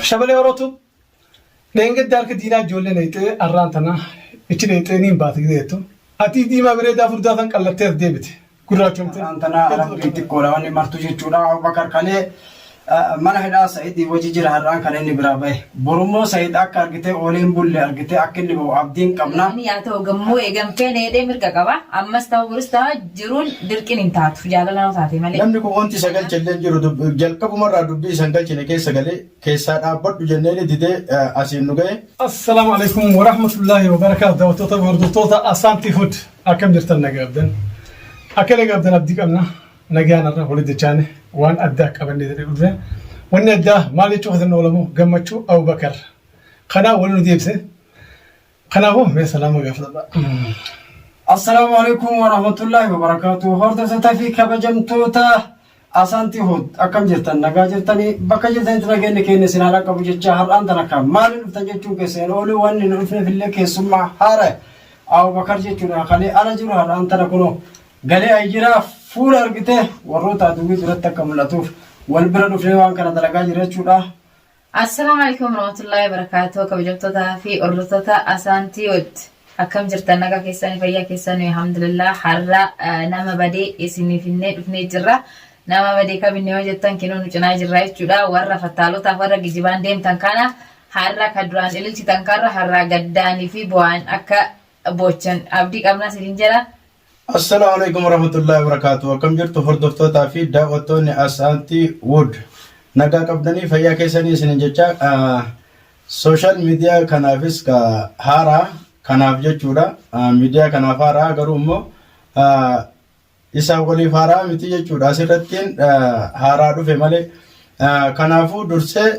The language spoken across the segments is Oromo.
Shabalee Orootu dheengadda harka diinaa ijoollee naqxee arraan tana ichi dheexee niin baate gideettu. Atii diimaa bareedaa furdaa san qallattee as deebite. Gurraachomte. Har'aan tana rabbiin xiqqoodha wanni martu jechuudha. Abubakar kalee mana hidhaa Sa'idii wajji jira har'aan kan inni biraa bahe. Borummoo Sa'id akka argitee oolee hin bulle argitee akka inni bahu abdiin qabna. Inni yaa ta'u gammoo eegan feene jedhee mirga qaba. Ammas ta'u borus ta'a jiruun dirqiin hin taatu. Jaalala nama taate malee. Namni kun wanti isa galche illee hin jiru. Jalqabumarraa dubbii isa hin galchine keessa galee keessaa dhaabbadhu jenneeni didee asiin nu gahe. Assalaamu alaikum warahmatullaahi wabarakaatu daawwattoota fi hordoftoota Asaantii Food akkam jirtan nagaa qabdan akka nagaa qabdan abdii qabna nagaan har'a walitti jechaane waan addaa qabannee jedhee dhufne wanni addaa maal jechuu keessan oolamu gammachuu Abubakar kanaa wal nu deebise kanaafuu mee salaama gaafadha. Assalaamu alaikum warahmatullaahi wabarakaatu. Hordoftoota fi kabajamtoota Asaantii Hood akkam jirtan nagaa jirtanii bakka jirtanitti nageenyi keenya isin haa qabu jecha har'aan tana kan maaliin dhuftan jechuun keessa hin oolu wanni nu dhufneef illee keessummaa haara Abubakar jechuudha kalee ala jiru har'aan tana kunoo galee ayyiraa fuula argite warroota aduwwii duratti akka mul'atuuf wal bira dhufnee waan kana dalagaa jira jechuudha. Assalaamu alaikum warahmatullahi wabarakatuh kabajamtootaa fi hordoftoota Asaantii Hood akkam jirtan nagaa keessanii fayyaa keessanii alhamdulillah har'a nama badee isiniif finnee dhufnee jirra nama badee kaminne yoo jettan kinoo nu cinaa jirra jechuudha warra fattaalotaaf warra gijibaan deemtan kana har'a ka duraan ililchitan karra har'a gaddaanii fi bu'aan akka boochan abdii qabna isiniin jedha. Assalaamu alaikum warahmatullahi wabarakatuh. Akkam jirtu hordoftootaa fi daawwattoonni Asaantii Wood. Nagaa qabdanii fayyaa keessanii isinin jecha sooshaal miidiyaa kanaafis ka haaraa kanaaf jechuudha. Miidiyaa kanaaf haaraa garuu immoo isaan waliif haaraa miti jechuudha. Asirrattiin haaraa dhufe malee. Kanaafuu dursee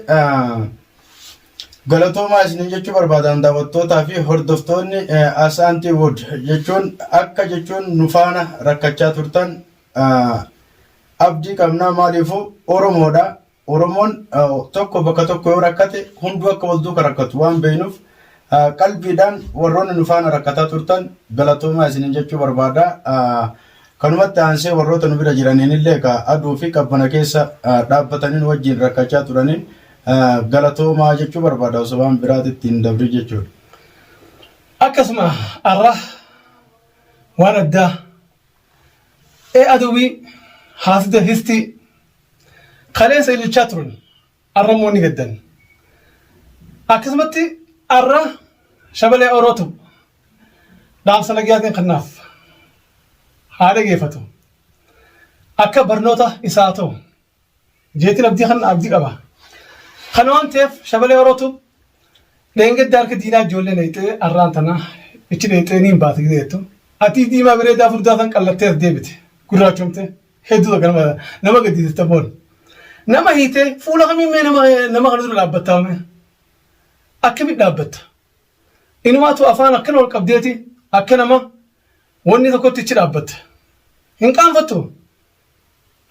Galatoomaa isiniin jechuu barbaadan daawwattootaa fi hordoftoonni Asaantii Wood jechuun akka jechuun nu faana rakkachaa turtan abdii qabnaa maaliifuu Oromoodha. Oromoon tokko bakka tokko yoo rakkate hunduu akka wal duuka rakkatu waan beeknuuf qalbiidhaan warroonni nu faana rakkataa turtan galatoomaa isiniin jechuu barbaada. Kanumatti aansee warroota nu bira jiraniin illee ka aduu fi qabbana keessa dhaabbatanii nu wajjin rakkachaa turaniin galatoomaa jechuu barbaada osoo waan biraatitti hin dabrin jechuudha. Akkasuma har'a waan addaa ee aduwii haasida histii kaleessa ililchaa turan arra immoo ni gaddan. Akkasumatti arra shabalee orootu dhaamsa nagayaatiin kannaaf haa dhageeffatu. Akka barnoota isaa ta'u jeetiin abdii kan abdii qaba. Kana waan ta'eef shabalee orootu dheengadda harka diinaa ijoollee naqxee arraan tana ichi dheexee niin baate gideettu. Atii diimaa bareedaa furdaa san qallattee as deebite gurraachomte. Hedduu takka nama nama gaddisiista boon. Nama hiitee fuula kamiin mee nama nama kana dura dhaabbattaa mee? Akkamitti dhaabbatta? Inumaatu afaan akkana ol qabdeeti akka nama wanni tokkotti ichi dhaabbatta. Hin qaanfattu.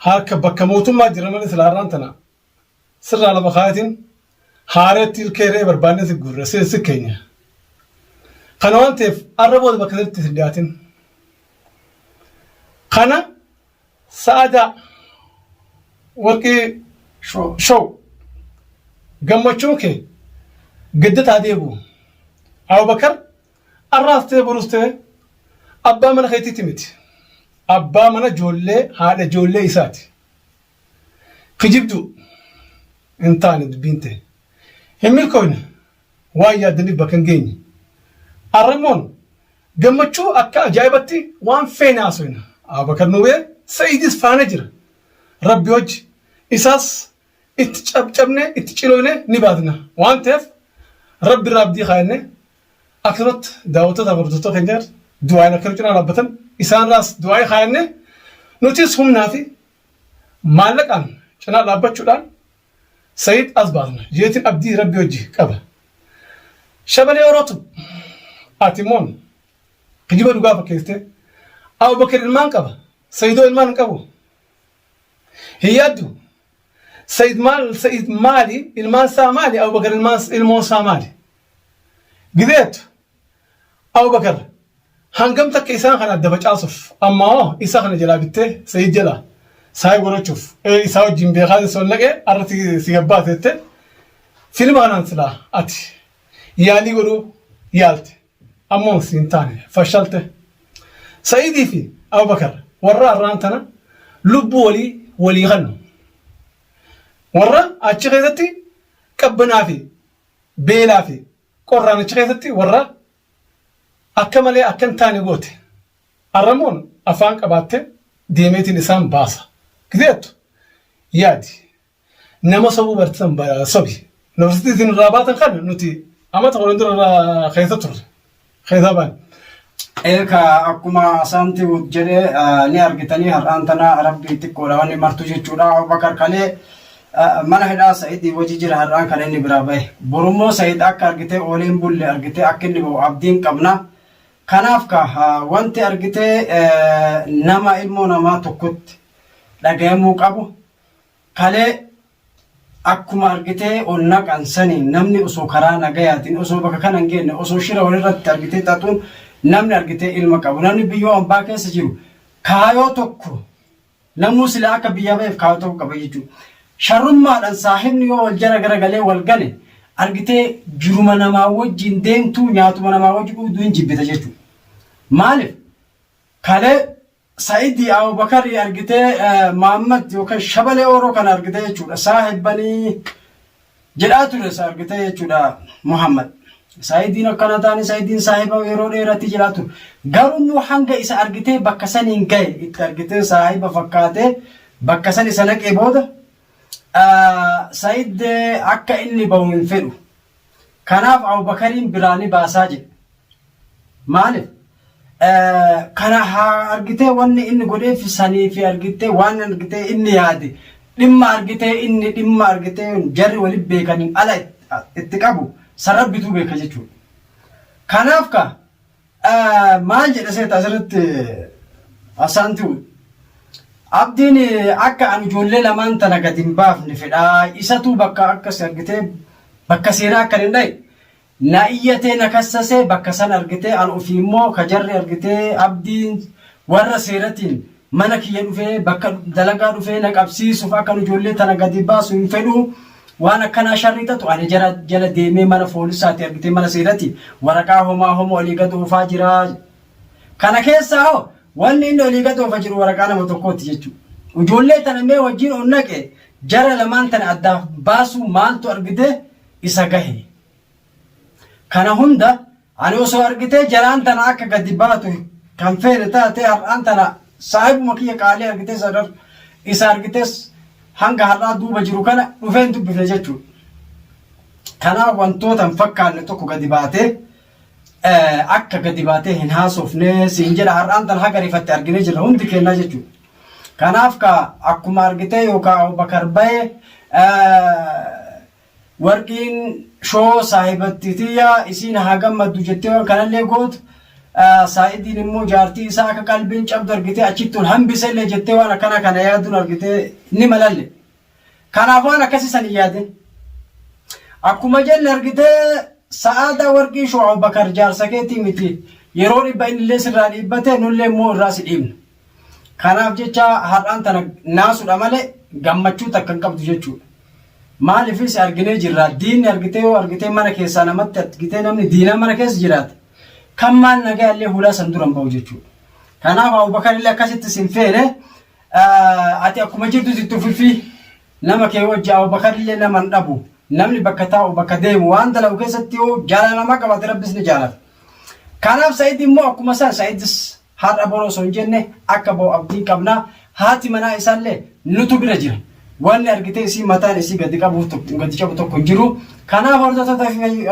Harka bakka mootummaa jira malee silaa har'aan tana sirraa lafa kaayatiin haareetti ilkee re'ee barbaannee si guurra si si keenya. Kana waan ta'eef arra booda bakka sirriitti hin dhiyaatin. Kana sa'adaa warqii show gammachuun kee gadda taa deebi'u. Abubakar arraas ta'e borus ta'e abbaa mana keetiiti miti. Abbaa mana ijoollee haadha ijoollee isaati. Kijibduu hin taane dubbiin tee. Hin milkooyne waan yaaddaniif bakka hin geenye. Arrammoon gammachuu akka ajaa'ibatti waan feene haasoyna. Abubakar Nubee Sa'iidis faana jira. Rabbi wajji isaas itti cabcabne itti cilooyne ni baatna. Waan ta'eef Rabbi irraa abdii kaayanne akkasumatti daawwattoota fi hordoftoota keenya du'aayin akka nu cinaa dhaabbatan isaanirraas du'aayii kaayanne nutis humnaa fi maallaqaan cinaa dhaabbachuudhaan Sayid as baasna jeetiin abdii rabbi wajji qaba. Shabalee Orootu ati immoon kijiba dhugaa fakkeessitee Abubakar ilmaan qaba Sayidoo ilmaan hin qabu. Hin yaaddu Sayid maal Sayid maali ilmaan isaa maali Abubakar ilmaan ilmoon isaa maali? Gizeettu Abubakar hangam takka isaan kana adda facaasuuf amma hoo isa kana jalaa bittee Sayid jalaa saayii godhachuuf isaa wajjin beekaa si ol naqee har'a si gabbaase jettee Filma kanaan silaa ati yaalii godhuu yaalte ammoo siin taane fashalte. Sa'iidii fi Abubakar warra har'aan tana lubbuu walii walii kannu. Warra achi keessatti qabbanaa fi beelaa fi qorraan achi keessatti warra akka malee akka hin taane goote. Arramoon afaan qabaatte deemeetiin isaan baasa. Gizee jettu yaadi. Nama sobuu bartan sobi. Yuunivarsiitii isin irraa baatan kana nuti amata kudhan dura irraa keessa turre. Keessa baane. Eeka akkuma asaanti jedhe ni argitanii har'aan tana rabbii xiqqoodha wanni martu jechuudha. Abubakar kalee mana hidhaa Sa'idii wajji jira har'aan kan inni biraa bahe. Borummoo Sa'id akka argitee oolee hin bulle argitee akka inni bahu abdiin qabna. Kanaaf ka wanti argitee nama ilmoo namaa tokkotti dhagayamuu qabu Kalee akkuma argitee ol naqan saniin namni osoo karaa nagayaatiin osoo bakka kana hin geenne osoo shira walirratti argitee xaxuun namni argitee ilma qabu namni biyyoo ambaa keessa jiru kaayoo tokko namuu silaa akka biyyaa ba'eef kaayoo tokko qaba jechuudha. Sharrummaadhaan saahibni yoo wal jara garagalee wal gane argitee jiruma namaa wajjin deemtuu nyaatuma namaa wajjin dhugduu hin jibbita jechuudha. Maaliif? Kalee Sa'idi Abubakari argitee Mahammad yookaan shabalee Ooroo kana argitee jechuudha. Saahibbanii jedhaa ture isa argitee jechuudha Muhammad. Sa'idiin akkana taane Sa'idiin saahiba yeroo dheeratti jedhaa ture. Garuu immoo hanga isa argitee bakka saniin gahe itti argitee saahiba fakkaatee bakka san isa naqee booda Sa'id akka inni bahu hin fedhu. Kanaaf Abubakariin biraa ni baasaa jedhe. Maaliif? Kana haa argitee wanni inni godheef sanii fi argitee waan argitee inni yaade dhimma argitee inni dhimma argitee jarri waliin beekaniin ala itti qabu san rabbituu beeka jechuudha. Kanaaf ka maal jedhe seeta asirratti asaanti Abdiin akka an ijoollee lamaan tana gad hin baafne fedhaa isatuu bakka akkas argitee bakka seeraa akkan hin dhaye Na iyyatee na kassasee bakka san argitee an ofii immoo ka jarri argitee Abdiin warra seeratiin mana kiyya dhufee bakka dalagaa dhufee na qabsiisuuf akka an ijoollee tana gadi baasu hin fedhu waan akkanaa sharrii xaxu ani jara jala deemee mana foolisaati argitee mana seerati waraqaa homaa homa olii gad oofaa jira. Kana keessaa hoo wanni inni olii gad oofa jiru waraqaa nama tokkooti jechuudha. Ijoollee tana mee wajjin ol naqe jara lamaan tana addaaf baasuu maaltu argitee isa gahe. Kana hunda ani osoo argitee jaraan tana akka gadi baatu kan feene taate har'aan tana saahibuma kiyya qaalii argitee sadar isa argitees hanga har'aa duuba jiru kana dhufee hin dubbifne jechuudha. Kanaaf wantoota hin fakkaanne tokko gadi baatee akka gadi baatee hin haasofne siin jedha har'aan tana haga rifatte arginee jirra hundi kennaa jechuudha. Kanaaf ka akkuma argitee yookaan Abubakar bahe Warqiin shoo saahibatti tiyya isiin haa gammaddu jettee waan kanallee gootu Saa'idiin immoo jaartii isaa akka qalbiin cabdu argitee achitti ol hambisellee jettee waan akkanaa kana yaaduun argitee ni malalle. Kanaaf waan akkasii san hin yaadin. Akkuma jenne argitee sa'aadaa warqii shoo Abubakar jaarsa keetii miti yeroo dhibba innillee sirraa dhiibbate nullee immoo irraa si dhiibna. Kanaaf jecha har'aan tana naasudha malee gammachuu takka hin qabdu jechuudha. Maaliifis arginee jirra. Diinni argitee yoo argitee mana keessaa namatti argitee namni diinaa mana keessa jiraate kan maal nagaa illee hulaa san dura hin bahu jechuudha. Kanaaf Abubakar illee akkasitti sin feene ati akkuma jirtu sitti ufifi nama kee wajji Abubakar illee nama hin dhabu. Namni bakka taa'u bakka deemu waan dalagu keessatti yoo jaalala namaa qabaate rabbis ni jaalata. Kanaaf Sa'id immoo akkuma san Sa'idis Har'a boru osoo hin jenne akka ba'u abdiin qabna. Haati manaa isaallee nutu bira jira. Wanni argitee isii mataan isii gadi qabuuf tokko gadi cabu tokko hin jiru. Kanaaf hordoftoota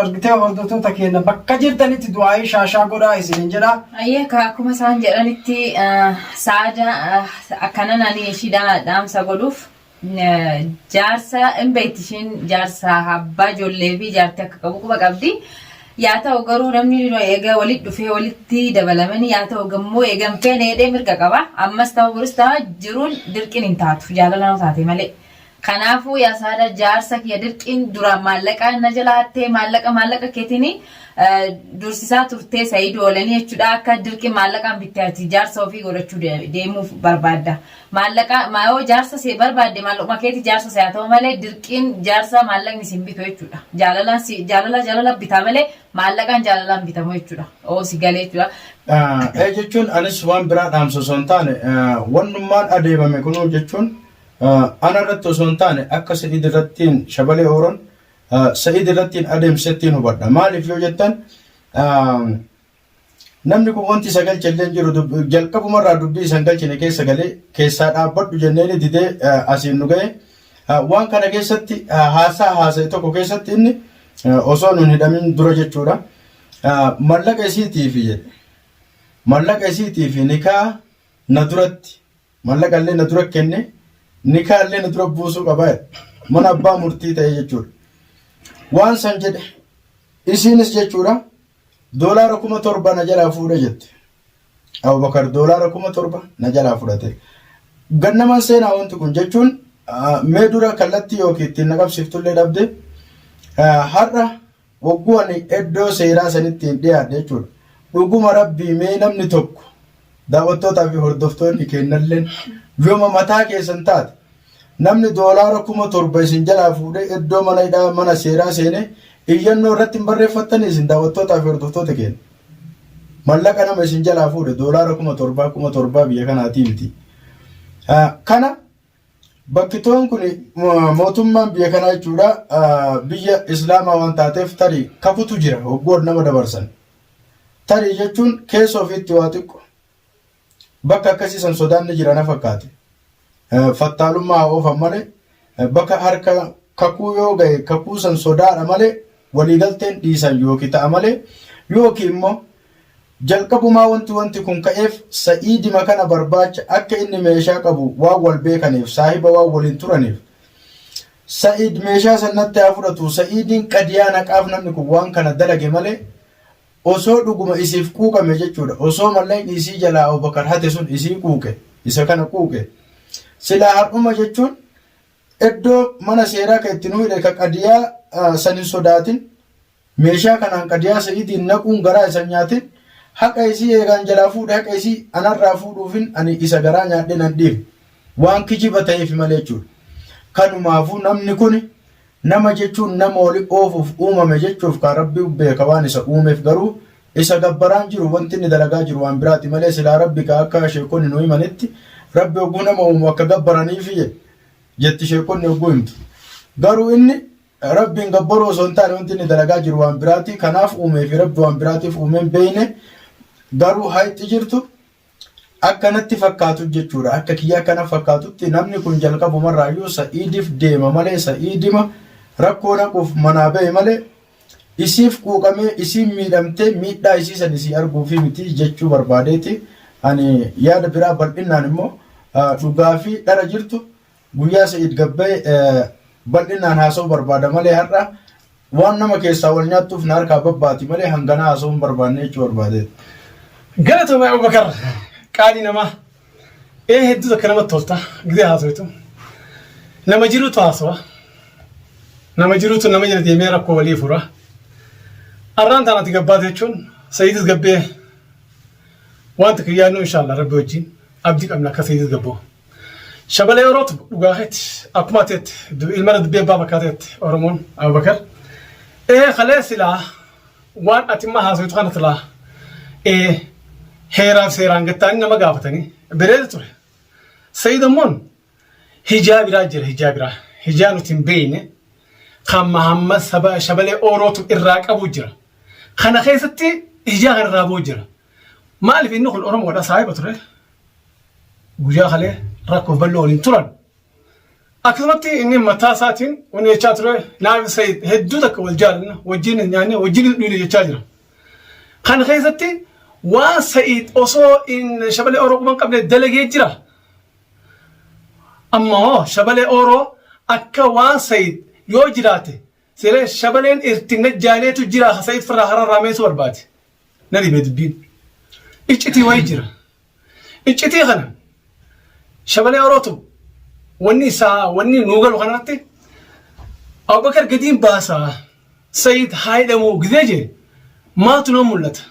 argitee hordoftoota keenya bakka jirtanitti du'aayii shaashaa godhaa isiniin jedha. Ayyee ka akkuma isaan jedhanitti saada akkanan ani ishii dhaamsa godhuuf Jaarsa hin beekti ishiin jaarsa abbaa ijoollee fi jaartii akka qabu quba qabdi. Yaa ta'u garuu namni eega walitti dhufee walitti dabalamanii yaa ta'u gammoo eega hin feene jedhee mirga qaba. Ammas ta'u boris ta'a jiruun dirqiin hin taatu jaalala nama taate malee. Kanaafuu yaa Saada jaarsa kiyya dirqiin duraan maallaqaan na jala hattee maallaqa maallaqa keetiin dursisaa turtee Sa'iid oolanii jechuudha akka dirqii maallaqaan bittee ati jaarsa ofii godhachuu deemuuf barbaadda. Maallaqa yoo jaarsa si barbaadde maallaquma keeti jaarsa si haa ta'u malee dirqiin jaarsa maallaqni si hin bitu jechuudha. Jaalalaan si jaalala jaalala bitaa malee maallaqaan jaalalaan bitamu jechuudha. Oo si galee jechuudha. Ee jechuun anis waan biraa dhaamsa osoo hin taane wannummaan adeemame kunuu jechuun ana irratti osoo hin taane akka Sa'iid irrattiin shabalee ooron Sa'iid irrattiin adeemsettiin hubadha. Maaliif yoo jettan Namni kun wanti isa galche illee hin jiru jalqabumarraa dubbii isa hin galchine keessa galee keessaa dhaabbadhu jenneeni didee asiin nu ga'e. Waan kana keessatti haasaa haasa'e tokko keessatti inni osoo nun hidhamin dura jechuudha. Mallaqa isiitii fi jedhe. Mallaqa isiitii fi nikaa na duratti mallaqa illee na dura kenne nikaa illee na dura buusuu qaba jedhe. Mana abbaa murtii ta'e jechuudha. Waan san jedhe isiinis jechuudha. Doolaara 7,000 na jalaa fuudhe jette. Abubakar doolaara 7,000 na jalaa fudhate. Gannaman seenaa wanti kun jechuun mee dura kallattii yookiin ittiin na qabsiiftullee dhabde har'a wagguu ani iddoo seeraa sanitti hin dhiyaadhe jechuudha. Dhuguma rabbii mee namni tokko daawwattootaa fi hordoftoonni kennalleen yooma mataa keessan taate Namni doolaara 7,000 isin jalaa fuudhee iddoo mana hidhaa mana seeraa seenee iyyannoo irratti hin barreeffattanii isin daawwattootaa fi hordoftoota keenya. Mallaqa nama isin jalaa fuudhe doolaara 7,000 7,000 biyya kanaatii miti. Kana bakkitoon kun mootummaan biyya kanaa jechuudha biyya islaamaa waan taateef tarii kakutu jira hoggoon nama dabarsan. Tarii jechuun keessa ofiitti waa xiqqo Bakka akkasii san sodaan ni jira na fakkaate. Fattaalummaa haa oofan malee bakka harka kakuu yoo gahe kakuu san sodaadha malee waliigalteen dhiisan yookiin ta'a malee yookiin immoo jalqabumaa wanti wanti kun ka'eef sa'iidima kana barbaacha akka inni meeshaa qabu waan wal beekaniif saahiba waan waliin turaniif Sa'iid meeshaa san natti haa fudhatu sa'iidiin qadiyaa naqaaf namni kun waan kana dalage malee Osoo dhuguma isiif quuqame jechuudha. Osoo mallaqni isii jalaa Abubakar hate sun isii quuqe, isa kana quuqe. Silaa har'uma jechuun iddoo mana seeraa ka itti nu hidhe ka qadiyaa san hin sodaatin, meeshaa kanaan qadiyaa Sa'iidiin naquun garaa isa hin nyaatin, haqa isii eegaan jalaa fuudhe haqa isii anarraa fuudhuufin ani isa garaa nyaadhe nan dhiifne. Waan kijiba ta'eef malee jechuudha. Kanumaafuu namni kuni Nama jechuun nama wali oofuuf uumame jechuuf kaa Rabbiu beeka waan isa uumeef garuu isa gabbaraan jiru wanti inni dalagaa jiru waan biraati malee silaa Rabbi kaa akka sheekonni nu himanitti Rabbi hogguu nama uumu akka gabbaraniifi jedhe jetti sheekonni hogguu himtu garuu inni Rabbiin gabbaruu osoo hin taane wanti inni dalagaa jiru waan biraati kanaaf uumee fi Rabbi waan biraatiif uumeen beeyne garuu hayxi jirtu Akka natti fakkaatu jechuudha. Akka kiyya akka na fakkaatutti namni kun jalqabumarraayyuu Sa'iidiif deema malee Sa'iidima rakkoo naquuf manaa ba'e malee isiif quuqamee isiin miidhamtee miidhaa isii san isii arguufi miti jechuu barbaadeeti. Ani yaada biraa bal'innaan immoo dhugaa fi dhara jirtu guyyaa Sa'iid gabba'e bal'innaan haasa'uu barbaada malee har'a waan nama keessaa wal nyaattuuf na harkaa babbaati malee hanganaa haasa'uu hin barbaanne jechuu barbaadeeti. Galatoomi Abubakar qaalii namaa. Ee hedduu takka namatti tolta gizee haasoytu. Nama jirutu haasowa. Nama jirutu nama jala deemee rakkoo walii fura. Arraan taan ati gabbaate jechuun Sa'iidis gabbee waan takka yaadnu inshaallah rabbi wajjin abdii qabna akka Sa'iidis gabboo. Shabalee Orootu dhugaa keeti akkuma ati jette ilmana dubbii abbaa bakkaa ta'etti Oromoon Abubakar. Ee kalee silaa waan ati imma haasoytu kana silaa ee heeraaf seeraan gattaanii nama gaafatanii bareeda ture. Sayid ammoon hijaa biraa jira hijaa biraa hijaa nuti hin beekne kan Mahammad saba shabalee Orootu irraa qabu jira. Kana keessatti hijaa kan irraa bu'u jira. Maaliif inni kun Oromoodha saahiba ture. Guyyaa kalee rakkoof bal'oo waliin turan. Akkasumatti inni mataa isaatiin wanni jechaa ture naaf Sayid hedduu takka wal jaalanna wajjin hin nyaanne wajjin hin dhuyne jechaa jira. Kana keessatti waan Sayid osoo in shabalee Oroo quban qabne dalagee jira. Amma hoo shabalee Oroo akka waan Sayid yoo jiraate siree shabaleen irti najjaaleetu jira Sayid firraa hararraa meesuu barbaade. Na dhibe dubbiin. Iccitii wayii jira. Iccitii kana shabalee Orootu Wanni isaa wanni nuu galu kanarratti Abubakar gadiin baasa Sayid haa hidhamuu gizee jee maaltu nama mul'ata?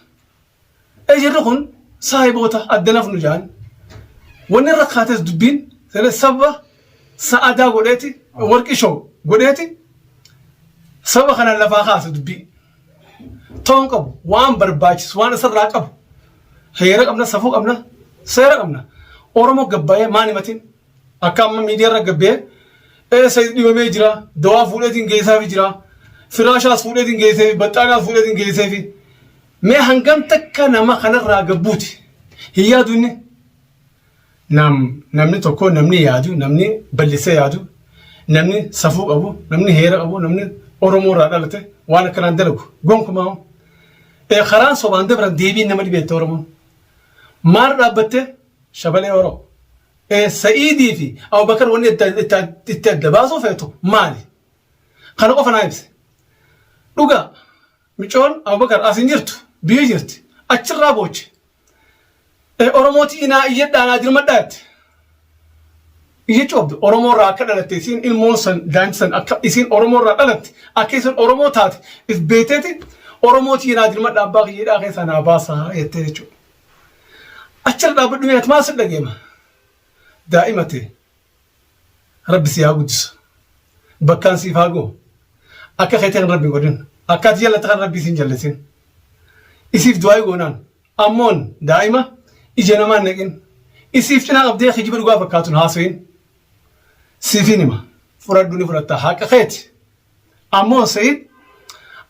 Ee jarri kun saahiboota adda nafnu jaan. Wanni irra kaates dubbiin siree sababa sa'adaa godheeti warqi show godheeti sababa kanaan lafaa kaase dubbii. Ta'uun qabu waan barbaachisu waan isarraa qabu heera qabna safuu qabna seera qabna. Oromoo gabbaa'ee maan himatiin Akka amma miidiyaa irra gabbee eessa dhibamee jira dawaa fuudheetiin geessaafi jira firaashaas fuudheetiin geesseefi baxxaanaas fuudheetiin geesseefi mee hangam takka nama kanarraa gabbuuti hin yaadu inni nam namni tokko namni yaadu namni bal'isee yaadu namni safuu qabu namni heera qabu namni Oromoo irraa dhalate waan akkanaan dalagu gonkumaa karaan sobaan dabran deebiin nama dhibeette Oromoon maal dhaabbatte Shabalee Oro. Sa'iidii fi Abubakar wanni itti adda baasuu feetu maali? Kana qofa naa ibse. Dhugaa micoon Abubakar as hin jirtu biyya jirti achirraa booche. Oromootii inaa iyyadhaa naa dirmadhaa jette. Iyyachuu qabdu Oromoo irraa akka dhalatte isiin ilmoon san daa'imti san akka isiin Oromoo irraa dhalatte akka isiin Oromoo taate if beekteeti Oromootii inaa dirmadhaa abbaa kiyya hidhaa keessaa naa baasaa jettee jechuudha. Achirra dhaabbadhu mee ati maal si dhageema? Daa'ima tee Rabbi si haa guddisu. Bakkaan siif haa ga'u. Akka keetii kan Rabbi hin godhin. Akka ati jallatte kan Rabbi siin jallisin. Isiif du'aayi goonaan. Ammoon daa'ima ija namaa hin naqin. Isiif cinaa qabdee kijiba dhugaa fakkaatuun haasayin. Siifin hima. Fudhadhu ni fudhatta. Haqa keeti. Ammoo Sa'iid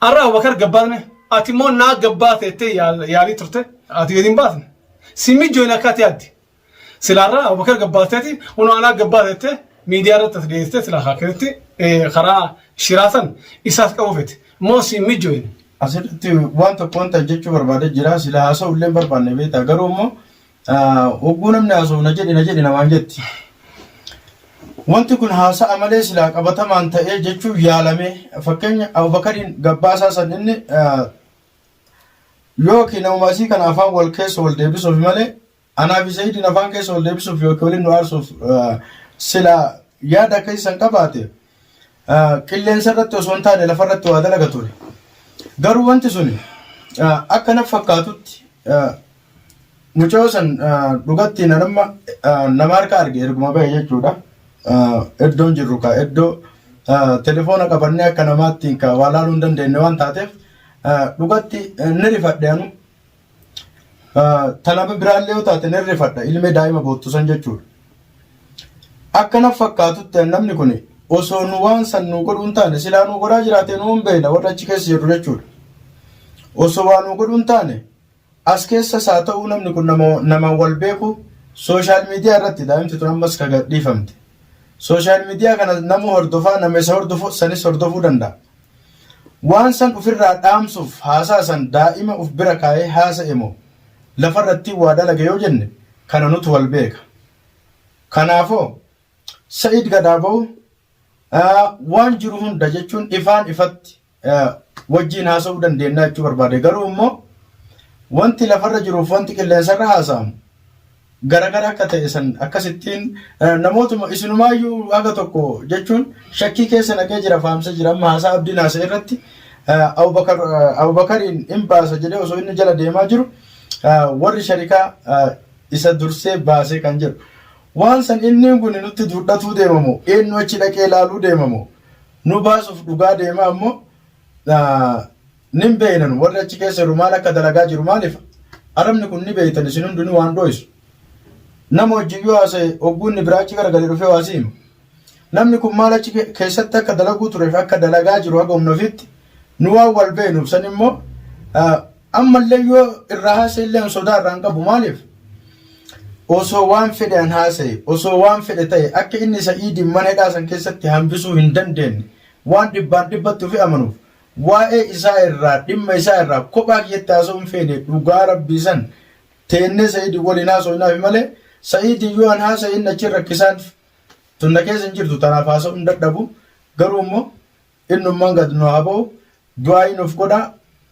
har'a Abubakar gabbaasne ati immoo naa gabbaase jettee yaalii turte ati gadi hin baasne. Si mijjooyne akka ati yaadde. Sila har'a Abubakar gabbaasteeti kunoo anaa gabbaase jettee miidiyaa irratti as dhiyeessitee sila akkasitti karaa shiraa san isaas qabuu feete. Immoo si mijjooyne. Asirratti waan tokko wanta jechuu barbaade jira sila haasa'u illee hin barbaanne beektaa garuu immoo Hogguu namni haasa'u na jedhi na jedhi namaan jetti. Wanti kun haasa'a malee silaa qabatamaan ta'ee jechuun yaalame fakkeenya Abubakariin gabbaasaa san inni yookiin namuma asii kana afaan wal keessa wal deebisuuf malee anaa fi Sa'iidiin afaan keessa wal deebisuuf yookiin waliin nu aarsuuf silaa yaada akkasii san qabaate qilleensa irratti osoo hin taane lafa irratti waa dalaga ture. Garuu wanti suni akka na fakkaatutti Mucayoo san dhugatti nan amma nama harka arge erguma bahe jechuudha. Iddoon jirru ka iddoo telefoona qabannee akka namaatti ka waa laaluu hin dandeenye waan taateef dhugatti ni rifadhe anu. Tana biraallee yoo taate ni rifadha ilmee daa'ima boottu san jechuudha. Akka na fakkaatutti namni kun osoo nu waan san nu godhuu hin taane silaa nu godhaa jiraate nu hin beekna warra achi keessa jirru jechuudha. Osoo waa nu godhuu hin taane As keessas haa ta'uu namni kun nama namaan wal beeku sooshaal miidiyaa irratti daa'imti tun ammas ka gadhiifamte. Sooshaal miidiyaa kana namu hordofaa nama isa hordofu sanis hordofuu danda'a. Waan san ufirraa dhaamsuuf haasaa san daa'ima uf bira kaa'ee haasa'e moo lafarratti waa dalage yoo jenne kana nutu wal beeka. Kanaafoo Sa'id gadaa ba'u waan jiru hunda jechuun ifaan ifatti wajjiin haasa'uu dandeenya jechuu barbaade. Garuu immoo wanti lafarra jiruuf wanti qilleensarra haasa'amu garagara akka ta'e san akkasittiin namootuma isinumaayyuu haga tokko jechuun shakkii keessa naqee jira faamsee jira amma haasaa abdiin haasa'e irratti Abubakariin hin baasa jedhee osoo inni jala deemaa jiru warri sharikaa isa dursee baasee kan jedhu waan san inni kun nutti duudhatuu deemamu eenyu achi dhaqee ilaaluu deemamu nu baasuuf dhugaa deemaa ammoo nin beeynan warri achi keessa jiru maal akka dalagaa jiru maaliif arabni kun ni beeytan isin hundinuu waan dhoysu nama wajjin yoo haasa'e hogguu inni biraa achi garagalee dhufee waa si hima namni kun maal achi keessatti akka dalaguu tureef akka dalagaa jiru haga humna ofiitti nu waan wal beeynuuf san immoo ammallee yoo irraa haasa'e illee sodaa irraa hin qabu maaliif osoo waan fedhe an haasa'e osoo waan fedhe ta'e akka inni sa'iidiin mana hidhaa san keessatti hambisuu hin dandeenye waan dhibbaan dhibbatti ofi amanuuf waa'ee isaa irraa dhimma isaa irraa kophaa kiyyatti haasa'uu hin feene dhugaa rabbii san teennee sa'iidii waliin haasa'u malee sa'iidii yoo an haasa'e inni achi rakkisaan tun na keessa hin jirtu tanaaf haasa'uu hin dadhabu garuu immoo innummaan gad nu haa ba'u Du'aa'ii nuuf godhaa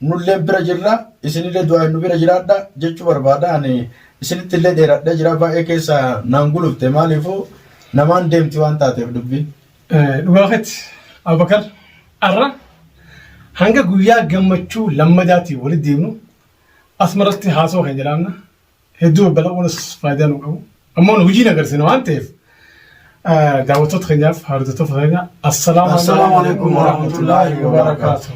nulleen bira jirra isinillee du'aa'iin nu bira jiraadha jechuu barbaada ani isinitti illee dheeradhee jira baay'ee keessa naan gulufte maaliifuu Namaan deemti waan taateef dubbiin. Dhugaa keeti Abubakar har'a hanga guyyaa gammachuu lammadaatiin walitti deemnu asumarratti haasawaa keenya dhaabna. Hedduu babbala'uunis faayidaa nu qabu. Ammoo nu hojiin agarsiisna waan ta'eef daawwattoota keenyaaf hordoftoota keenya assalaamu Assalaamu alaikum warahmatullaahi wabarakaatuh.